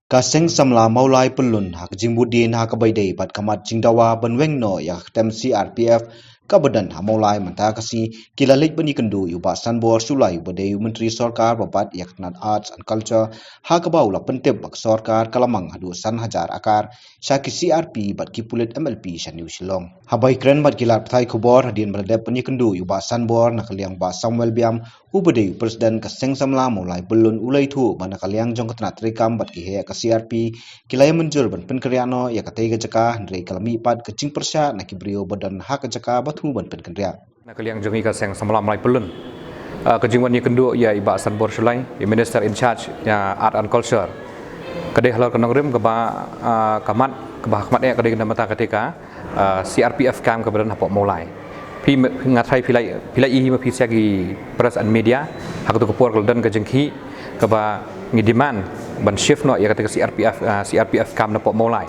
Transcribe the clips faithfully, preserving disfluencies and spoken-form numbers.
Ka Seng Samla Mawlai Pyllun ha ka jingmut dien ha kaba ïadei bad ka mat jingdawa ban weng noh ïa ka ktem C R P F kaba don ha Mawlai mynta ka sngi, ki la leit ban ïakynduh ïa u Bah Sanbor Shullai uba dei u Myntri Sorkar ba bat ïa ka tnat Arts and Culture, ha kaba u la pyntip ba ka sorkar ka la mang haduh san hajar akar sha ki C R P bad ki pulit M L P sha New Shillong. Haba ïakren bad ki lad pathai khubor hadien ba la dep ban ïakynduh ïa u Bah Sanbor, na ka liang Bah Samuel Biam, uba dei u President ka Seng Samla Mawlai Pyllun, u la ïathuh ba na ka liang jong ka tnat treikam bad ki heh ka C R P ki la ïa mynjur ban pynkynriah noh ïa katei ka jaka, hynrei ka la mih pat ka jingpyrshah na ki briew ba don ha ka jaka ba thmu ban pynkynriah. Na ka liang jong ngi ka Seng Samla Mawlai Pyllun, ah, ka jingwan ïakynduh ïa i Bah Sanbor Shullai, i Minister in charge ïa Art and Culture, ka dei halor ka nongrim kaba, ah, ka mat, kaba ha khmat eh ka dei na ka bynta katei ka ah, C R P F camp kaba don hapoh Mawlai. Phi me-, nga tharai phi la, phi la ïohi ma phi sha ki press and media, ha kato ka por ka la don ka jingkhih kaba ngi demand ban shift noh ïa katei ka C R P F, ah, C R P F camp napoh Mawlai.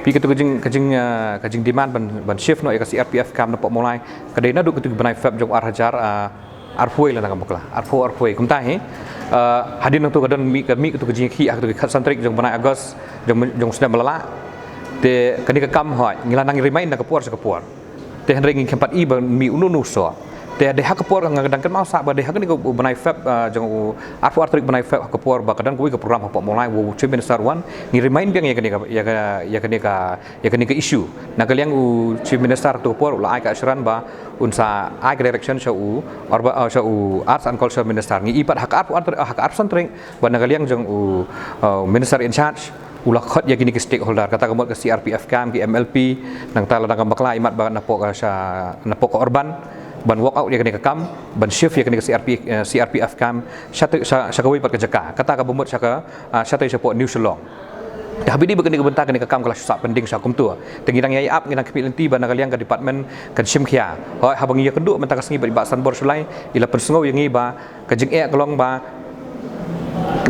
Phi kato ka jing, ka jing, ah, ka jingdemand ban, ban shift noh ïa ka C R P F camp napoh Mawlai ka dei naduh kato ka bnai Feb jong u ar hajar, ah, arphew wei lada ngam bakla, arphew, arphew wei kumta hi. Ah, hadien nangto ka don mih, ka mih kato ka jingïakhih ha kato ka khatsan tarik jong u bnai August jong, jong u snem ba la lah. Te kane ka kam hooid ngi la nang remind na ka por sha ka por. Te hynrei ngim pat i ba mih uno uno u soh. Te dei ha ka por, nga dang kynmaw sah ba dei ha kane ka bnai Feb, ah, jong u arphew ar tarik bnai Feb, ha ka por ba ka don kawei ka program hapoh Mawlai, u Chief Minister wan, ngi remind biang ïa kane ka, ïa ka, ïa kane ka ïa kane ka issue. Na ka liang u Chief Minister kato ka por u la ai ka assurance ba un sa ai ka direction sha u, or ba, uh, sha u Arts and Culture Minister. Ngi i pat ha ka arphew, ha ka arphew san tarik ba na ka liang jong u, uh, Minister in charge u la khot ïa kine ki stakeholder, kata ka mut ka C R P F camp, ki M L P, nangta lada ngam bakla i mat ba napoh ka sha, napoh ka Urban, ban walk out ïa kane ka camp, ban shift ïa kane ka C R P, uh, C R P F camp sha, sha, sha kawei pat ka jaka, kata kaba mut sha ka, uh, shatei shapoh New Shillong. Te haba ïadei bad kane ka bynta, kane ka kam ka la shu sah pending sha kumto. Te ngi dang ïai ap, ngi dang khmih lynti ba na ka liang ka department kan shim khia. Hooid, haba ngi ïakynduh mynta ka sngi bad i Bah Sanbor Shullai, i la pynsngew ïa ngi ba ka jingeh ka long ba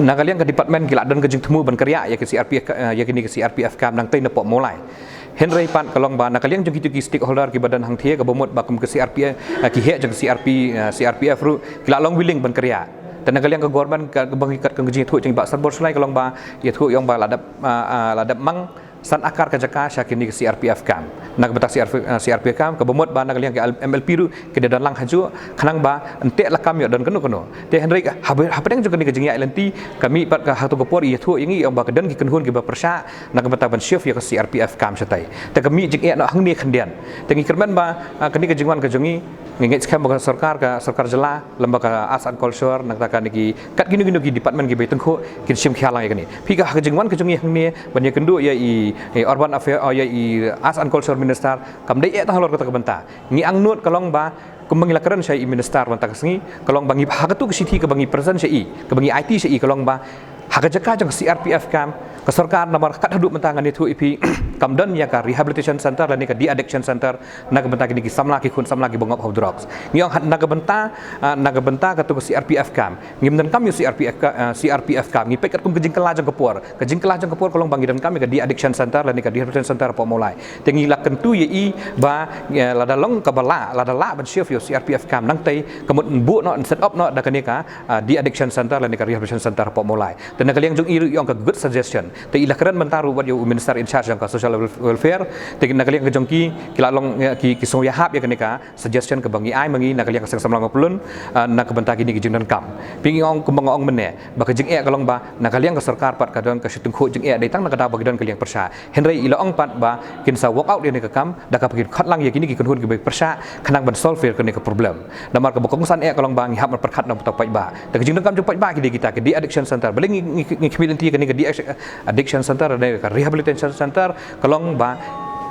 na ka liang ka department ki la don ka jingthmu ban kynriah ïa ka C R P F, eh, ïa kine ka C R P F camp nangtei napoh Mawlai. Hynrei pat ka long ba na ka liang jong kito ki stakeholder kiba don hangthie, kaba mut ba kum ka C R P F, eh, ki heh jong ka C R P, eh, C R P F ruh ki la long willing ban kynriah. Te na ka liang ka government, ka, kaba ngi kat ka jingïathuh jong i Bah Sanbor Shullai ka long ba ïathuh ïa u ba la dep, ah, ah, la dep mang san akar ka jaka sha kine ki C R P F camp. Na ka bynta C R P, ah, C R P F camp, kaba mut ba na ka liang ki M L P ruh ki dei don lang hajuh, khnang ba ym teh lakam ïoh don kano kano. Te hynrei haba, hapdeng jong kane ka jingïaid lynti, ka mih pat ka ha kato ka por ïathuh ïa ngi ïa u ba ka don ki kynhun kiba pyrshah na ka bynta ban shift ïa ka C R P F camp shatei. Te ka mih jingeh noh hangne khyndiat. Te ngi kyrmen ba, ah, kane ka jingwan ka jong ngi, ngi ngeit skhem ba ka sorkar, ka sorkar jylla, lem bad ka Arts and Culture, nangta kane ki, kat kino kino ki department kiba ïatyngkhuh, kin shim khia lang ïa kane. Phi ka ha ka jingwan ka jong ngi hangne ban ïakynduh ïa i, i Urban Affair, oh, ïa i Arts and Culture Minister, kam dei eh tang halor kata ka bynta. Ngi angnud ka long ba, kumba ngi la kren sha i Minister mynta ka sngi, ka long ba ngi ha kato ka shithi kaba ngi present sha i, kaba ngi aiti sha i, ka long ba ha ka jaka jong ka C R P F camp, ka sorkar namar kat haduh mynta ngan ïathuh ïa phi, kam don ïa ka rehabilitation center lane ka de-addiction center na ka bynta kine ki samla, ki khun samla kiba ngop ha u drugs. Ngi ong ha, na ka bynta, ah, na ka bynta kato ka C R P F camp, ngim donkam ïa u C R P F ka, ah, C R P F camp. Ngi peit katkum ka jingkylla jong ka por, ka jingkylla jong ka por ka long ba ngi donkam ïa ka de-addiction center lane ka rehabilitation center hapoh Mawlai. Te ngi la kyntu ïa i ba, eh, lada long kaba lah, lada lah ban shift ïa u C R P F camp nangtei, ka mut yn buh noh, yn set up noh da kane ka, ah, de-addiction center lane ka rehabilitation center hapoh Mawlai. Te na ka liang jong i ruh i ong ka good suggestion. Te i la kren mynta ruh bad ïa u Minister in charge jong ka Social Wel-, Welfare. Te na ka liang ka jong ki, ki la long, eh, ki, ki sngew ïahap ïa kane ka suggestion kaba ngi ai ma ngi na ka liang ka Seng Samla Mawlai Pyllun, ah, na ka bynta kine ki jingdonkam. Phi, ngi ong kumba nga ong mynne ba ka jingeh ka long ba na ka liang ka sorkar pat ka don ka shu tyngkhuh jingeh dei tang na ka daw ba ki don ka liang pyrshah. Hynrei i la ong pat ba kin sa walk out ïa kane ka kam da kaba kin khot lang ïa kine ki kynhun kiba pyrshah khnang ban solve ïa kane ka problem. Namar kaba kongsan eh ka long ba ngi hap ban pyrkhat na bynta u paidbah. Te ka jingdonkam jong u paidbah ki dei kita, ka de-addiction center. Balei ngi, ngi, ngi khmih lynti ïa kane ka de-addiction center lane ka rehabilitation center, ka long ba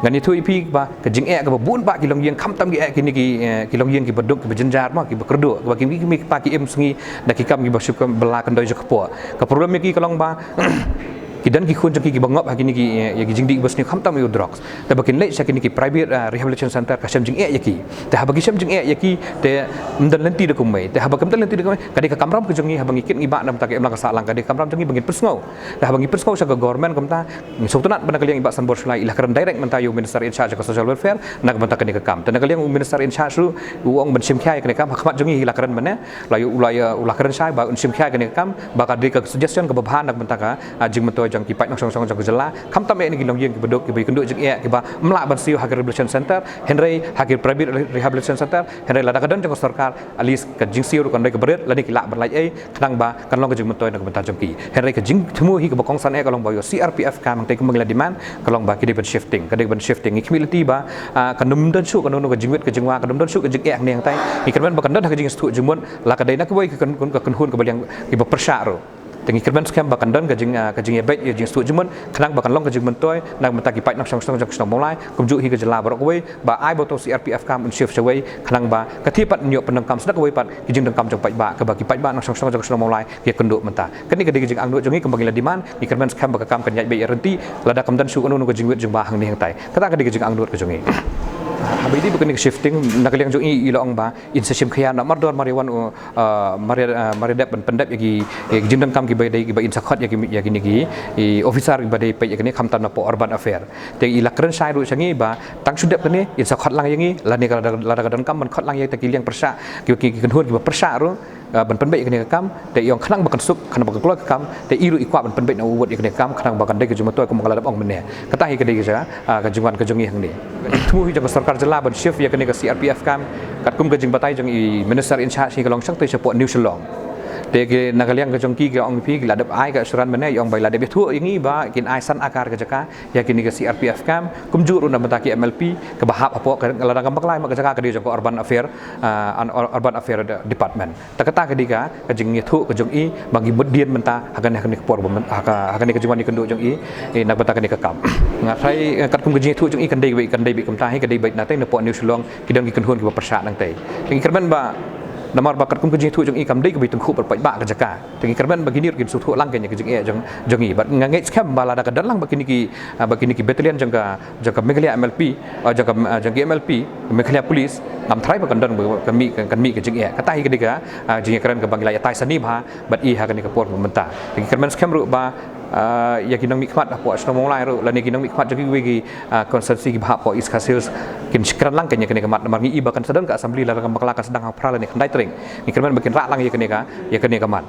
ngan ïathuh ïa phi ba ka jingeh kaba bun bah ki longïing, khamtam ki eh kine ki, eh, ki longïing kiba duk, kiba jynjar mo, kiba kyrduh, kaba ki mih, ki mih pat ki im sngi da ki kam kiba shu kam bylla kyndoi jong ka kpoh. Ka problem ïa ki ka long ba ki don ki khun jong ki kiba ngop ha kine ki, eh, ïa ki jingdih basniew, khamtam ïa u drugs. Te ba kin leit sha kine ki private, ah, rehabilitation center ka shem jingeh ïa ki. Te haba ki shem jingeh ïa ki, te ym don lynti da kumwei. Te haba kim don lynti da kumwei, ka dei ka kamram ka jong ngi, haba ngi kit ngi bah na bynta ka imlang ka sahlang, ka dei ka kamram jong ngi ba ngin pynsngew. Te haba ngi pynsngew sha ka government kumta, ngi sngewtynnat ba na ka liang i Bah Sanbor Shullai i la kren direct mynta ïa u Minister in charge ka Social Welfare na ka bynta kane ka kam. Te na ka liang u Minister in charge ruh u ong ban shim khia ïa kane ka kam, ha khmat jong ngi hi la kren mynne, la ïa u la ïa u la kren shai ba un shim khia ïa kane ka kam, ba ka dei ka suggestion kaba bha na ka bynta ka, ah, jingmyntoi jong ki paid nongshong shnong jong ka jylla, khamtam eh na ki longïing kiba duk, kiba ïakynduh jingeh, kiba ym lah ban siew ha ki rehabilitation center, hynrei ha ki private rehabilitation center, hynrei lada ka don jong ka sorkar, at least ka jingsiew ruh kan dei kaba rit, lane ki lah ban lait ei, khnang ba kan long ka jingmyntoi na ka bynta jong ki. Hynrei ka jingthmu hi kaba kongsan eh ka long ba ïoh C R P F camp, hangtei kumba ngi la demand, ka long ba ki dei ban shifting, ka dei ban shifting. Ngi khmih lynti ba, ah, kan ym don shuh kano kano ka jingwit ka jingwa, kan ym don shuh ka jingeh hangne hangtai. Ngi kyrmen ba kan don ha ka jingsngewthuh jingmut, la ka dei na kawei ka kyn-, ka kynhun kaba liang kiba pyrshah ruh. Te ngi kyrmen skhem ba kan don ka jing, ah, ka jingïabeit ïa jingsngewthuh jingmut, khnang ba kan long ka jingmyntoi na ka bynta ki paid nongshong shnong jong ka shnong Mawlai, kumjuh hi ka jylla baroh kawei, ba ai ba uto C R P F camp un shift shawei, khnang ba ka thie pat yn ïoh pyndonkam sdang kawei pat ki jingdonkam jong paidbah, kaba ki paidbah nongshong shnong jong ka shnong Mawlai ki ïakynduh mynta. Kane ka dei ka jingangnud jong ngi kumba ngi la demand, ngi kyrmen skhem ba ka kam kan ïaid beit ïaryntih, lada kam don shuh kano kano ka jingwit jingwa hangne hangtai. Kata ka dei ka jingangnud ka jong ngi. Haba ïadei bad kane ka shifting, na ka liang jong i, i la ong ba in sa shim khia na mardor mar ïa wan u, ah, mar ïa, ah, mar ïa dep ban pyndep ïa ki, ïa ki jingdonkam kiba dei kiba in sa khot ïa ki, ïa kine ki, i officer kiba dei peit ïa kine, khamtam na poh Urban Affair. Te i la kren shai ruh sha ngi ba tang shu dep kane in sa khot lang ïa ngi, lane ka lada, lada ka donkam ban khot lang ïa kita ki liang pyrshah, ki, ki, ki kynhun kiba pyrshah ruh, ah, ban pynbeit ïa kane ka kam, te i ong khnang ba kan suk, khnang ba kan kloi ka kam, te i ruh i kwah ban pynbeit na u wut ïa kane ka kam, khnang ba kan dei ka jingmyntoi kumba nga la dep ong mynne. Kata hi ka dei ka jaka, ah, ka jingwan ka jong ngi hangne. Thmu hi jong ka sorkar jylla ban shift ïa kane ka C R P F camp, katkum ka jingbatai jong i minister in charge hi ka long shangtei shapoh New Shillong. Te ki na ka liang ka jong ki, ki ong phi ki la dep ai ka assurance mynne, i ong ba i la dep ïathuh ïa ngi ba kin ai san akar ka jaka ïa kine ka C R P F camp, kumjuh ruh na bynta ki M L P kaba hap hapoh ka, lada ngam bakla ma ka jaka ka dei jong ka Urban Affair, ah, an, Urban Affair de-, Department. Ta kata ka dei ka, ka jingïathuh ka jong i ba ngi mutdien mynta ha kane, ha kane ka por ba myn-, ha ka, ha kane ka jingwan ïakynduh jong i, eh, na ka bynta kane ka kam. Nga tharai, eh, katkum ka jingïathuh jong i kan dei, kan dei beit kumta hi, ka dei beit na tei na poh New Shillong, ki don ki kynhun kiba pyrshah nangtei. Te ngi kyrmen ba namar ba katkum ka jingïathuh jong i kam dei kaba tyngkhuh bad paidbah ka jaka. Te ngi kyrmen ba kine ruh kin sngewthuh lang kein ïa ka jingeh jong, jong i. Bad nga ngeit skhem ba lada ka don lang bad kine ki, ah, bad kine ki battalion jong ka, jong ka Meghalaya M L P, ah, jong ka, ah, jong ka M L P, Meghalaya Police, ngam tharai ba kan don ba kan mih, kan mih ka jingeh. Kata hi ka dei ka, ah, jingïakren kaba ngi la ïatai sani bha bad i ha kane ka por ba mynta. Te ngi kyrmen skhem ruh ba, ah, ïa ki nongmihkhmat hapoh shnong Mawlai ruh lane ki nongmihkhmat jong kiwei ki, ah, constituency kiba hap hapoh East Khasi Hills kin shakren lang kein ïa kane ka mat, namar ngi i ba kan sa don ka assembly, lada ngam bakla kan sdang ha u phra lane khyndai tarik. Ngi kyrmen ba kin rah lang ïa kane ka, ïa kane ka mat,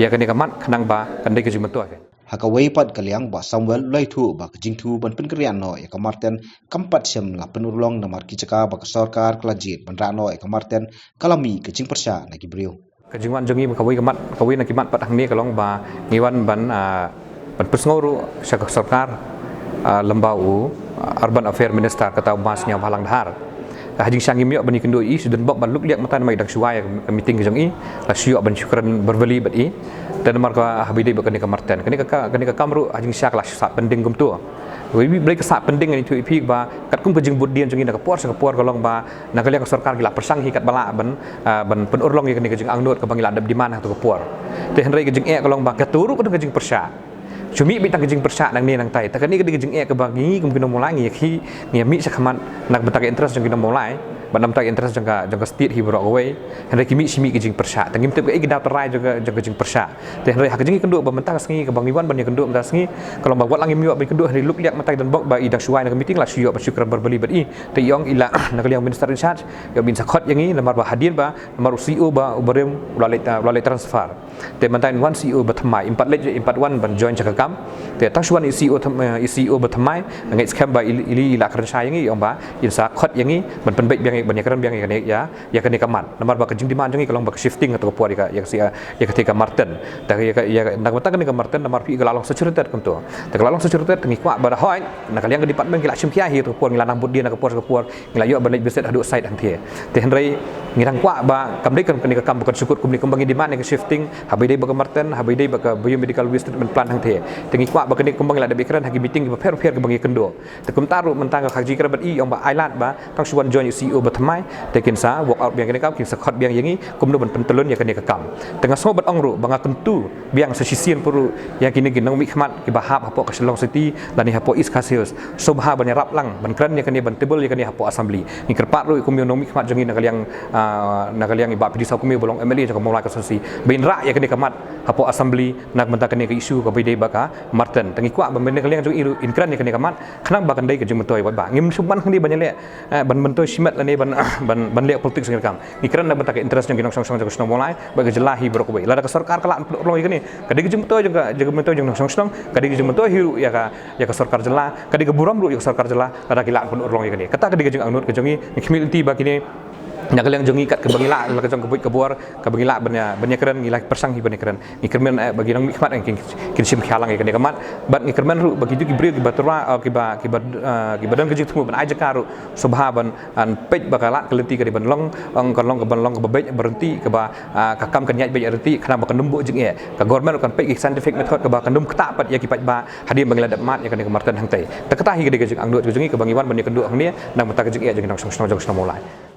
ïa kane ka mat khnang ba kan dei ka jingmyntoi. Ha kawei pat ka liang, Bah Samuel u la ïathuh ba ka jingthmu ban pynkynriah noh ïa ka Marten kam pat shym la pynurlong, namar ki jaka ba ka sorkar ka la jied ban rah noh ïa ka Marten ka la mih ka jingpyrshah na ki briew. Ka jingwan jong ngi ba kawei ka mat, kawei na ki mat pat hangne ka long ba ngi wan ban, ah, ban pynsngew ruh sha ka sorkar, ah, lyngba u, ah, Urban Affair Minister, kata u Bah Sniawbhalang Dhar. Ha jingshisha ngim ïoh ban ïakynduh ïa i, shu don bok ban luk liak mynta namar i dang shu wai ïa ka meeting ka jong i, la shu ïoh ban shu kren verbally bad i. Te namar ka haba ïadei bad kane ka Marten, kane ka, ka, kane ka kam ruh ha jingshisha ka la shu sah pending kumto. Wei, wei, Blei ka sah pending, ngan ïathuh ïa phi ba katkum ka jingmutdien jong ngi na ka por sha ka por ka long ba na ka liang ka sorkar ki la pyrshang hi katba lah ban, ah, ban pynurlong ïa kane ka jingangnud kaba ngi la dep demand ha kato ka por. Te hynrei ka jingeh ka long ba kato ruh ka don ka jingpyrshah. Shu mih beit tang ka jingpyrshah nangne nangtai. Te kane ka dei ka jingeh kaba ngi kum ki nong Mawlai ngi ïa ki, ngi ïa mih shakhmat na ka bynta ka interest jong ki nong Mawlai bad na ka bynta ka interest jong ka, jong ka state hi baroh kawei. Hynrei ki mih shi mih ka jingpyrshah. Te ngim tip kaei ka daw trai jong ka, jong ka jingpyrshah. Te hynrei ha ka jingïakynduh ba mynta ka sngi kaba ngi wan ban ïakynduh mynta ka sngi, ka long ba wat la ngim ïoh ban ïakynduh, hynrei luk liak mynta i don bok ba i dang shu wai na ka meeting, la shu ïoh ban shu kren verbally bad i. Te i ong i la, na ka liang Minister in charge, ïoh ba in sa khot ïa ngi namar ba hadien ba, namar u C E O ba u barim u la leit, u la leit transfer. Te mynta in wan C E O ba thymmai, im pat leit, im pat wan ban join sha ka kam. Te tang shu wan i C E O thymmai, i C E O ba thymmai, nga ngeit skhem ba i, i, i la kren shai ïa ngi, i ong ba in sa khot ïa ngi ban pynbeit biang ïa, ban ïakren biang ïa kane, ïa, ïa kane ka mat. Namar ba ka jingdemand jong ngi ka long ba ka shifting kato ka por ïa ka, ïa ka, ïa ka, ïa katei ka Marten. Te ïa ka, ïa ka, na ka bynta kane ka Marten namar phi ka la long saturated kumto. Te ka la long saturated, te ngi kwah ba da hoi na ka liang ka department ki la shim khia hi kato ka por, ngi la nang bud dien na ka por sha ka por, ngi la ïoh ban leit visit haduh site hangtei. Te hynrei ngi dang kwah ba kam dei kane ka kam ba kan shu kut kumne kumba ngi demand ïa ka shifting, haba ïadei bad ka Marten, haba ïadei bad ka biomedical waste treatment plant hangtei. Te ngi kwah ba kane kumba ngi la dep ïakren ha ki meeting kiba pher pher kiba ngi ïakynduh. Te kumta ruh mynta ka kha ka jingkren bad i, i ong ba ai lad ba tang shu wan join i C E O ba thymmai, te kin sa work out biang kane ka kam, kin sa khot biang ïa ngi kumno ban pyntyllun ïa kane ka kam. Te nga sngew bad ong ruh ba nga kyntu biang sa shisien pat ruh ïa kine ki nongmihkhmat kiba hap hapoh ka Shillong City lane hapoh East Khasi Hills, sngewbha ban ïarap lang ban kren ïa kane, ban table ïa kane hapoh Assembly. Ngi kyrpad ruh kum ïa u nongmihkhmat jong ngi na ka liang, ah, na ka liang i Bah Pdisa Kumar ba long M L A jong ka Mawlai constituency, ba in rah ïa kane ka mat hapoh Assembly na ka bynta kane ka issue kaba ïadei bad ka Marten. Te ngi kwah ba mynne ka liang jong i ruh in kren ïa kane ka mat khnang ba kan dei ka jingmyntoi bad ba ngim shu man hangne ban ïaleh, eh, ban myntoi shimet lane ban ban ban leh politics ngi kam. Ngi kren na bynta ka interest jong ki nongshong shnong jong ka shnong Mawlai bad ka jylla hi baroh kawei. Lada ka sorkar ka lah ban pynurlong ïa kane, ka dei ka jingmyntoi jong ka, jingmyntoi jong nongshong shnong, ka dei ka jingmyntoi hi ruh ïa ka, ïa ka sorkar jylla, ka dei ka burom ruh ïa ka sorkar jylla lada ki lah ban pynurlong ïa kane. Kata ka dei ka jingangnud ka jong ngi. Ngi khmih lynti ba kine na ka liang jong ngi kat kaba ngi lah la ka jong ka buit ka bor kaba ngi lah ban ïa, ban ïakren, ngi la pyrshang hi ban ïakren. Ngi kyrmen, eh, ba ki nongmihkhmat kin, kin shim khia lang ïa kane ka mat. Bad ngi kyrmen ruh ba kito ki briew kiba tyrwa, eh, kiba, kiba, eh, kiba don ka jingthmu ban ai jaka ruh sngewbha ban, ban peit ba ka lad ka lynti ka dei ban long, ong, kan long, ka ban long kaba beit, ba ryntih, kaba, ah, ka kam kan ïaid beit ryntih, khnang ba kan ym buh jingeh. Ka government ruh kan peit ki scientific method kaba kan ym ktah pat ïa ki paidbah hadien ba ngi la dep mad ïa kane ka marten hangtei. Te kata hi ka dei ka jingangnud ka jong ngi kaba ngi wan ban ïakynduh hangne na bynta ka jingeh jong ki nongshong shnong jong ka shnong Mawlai.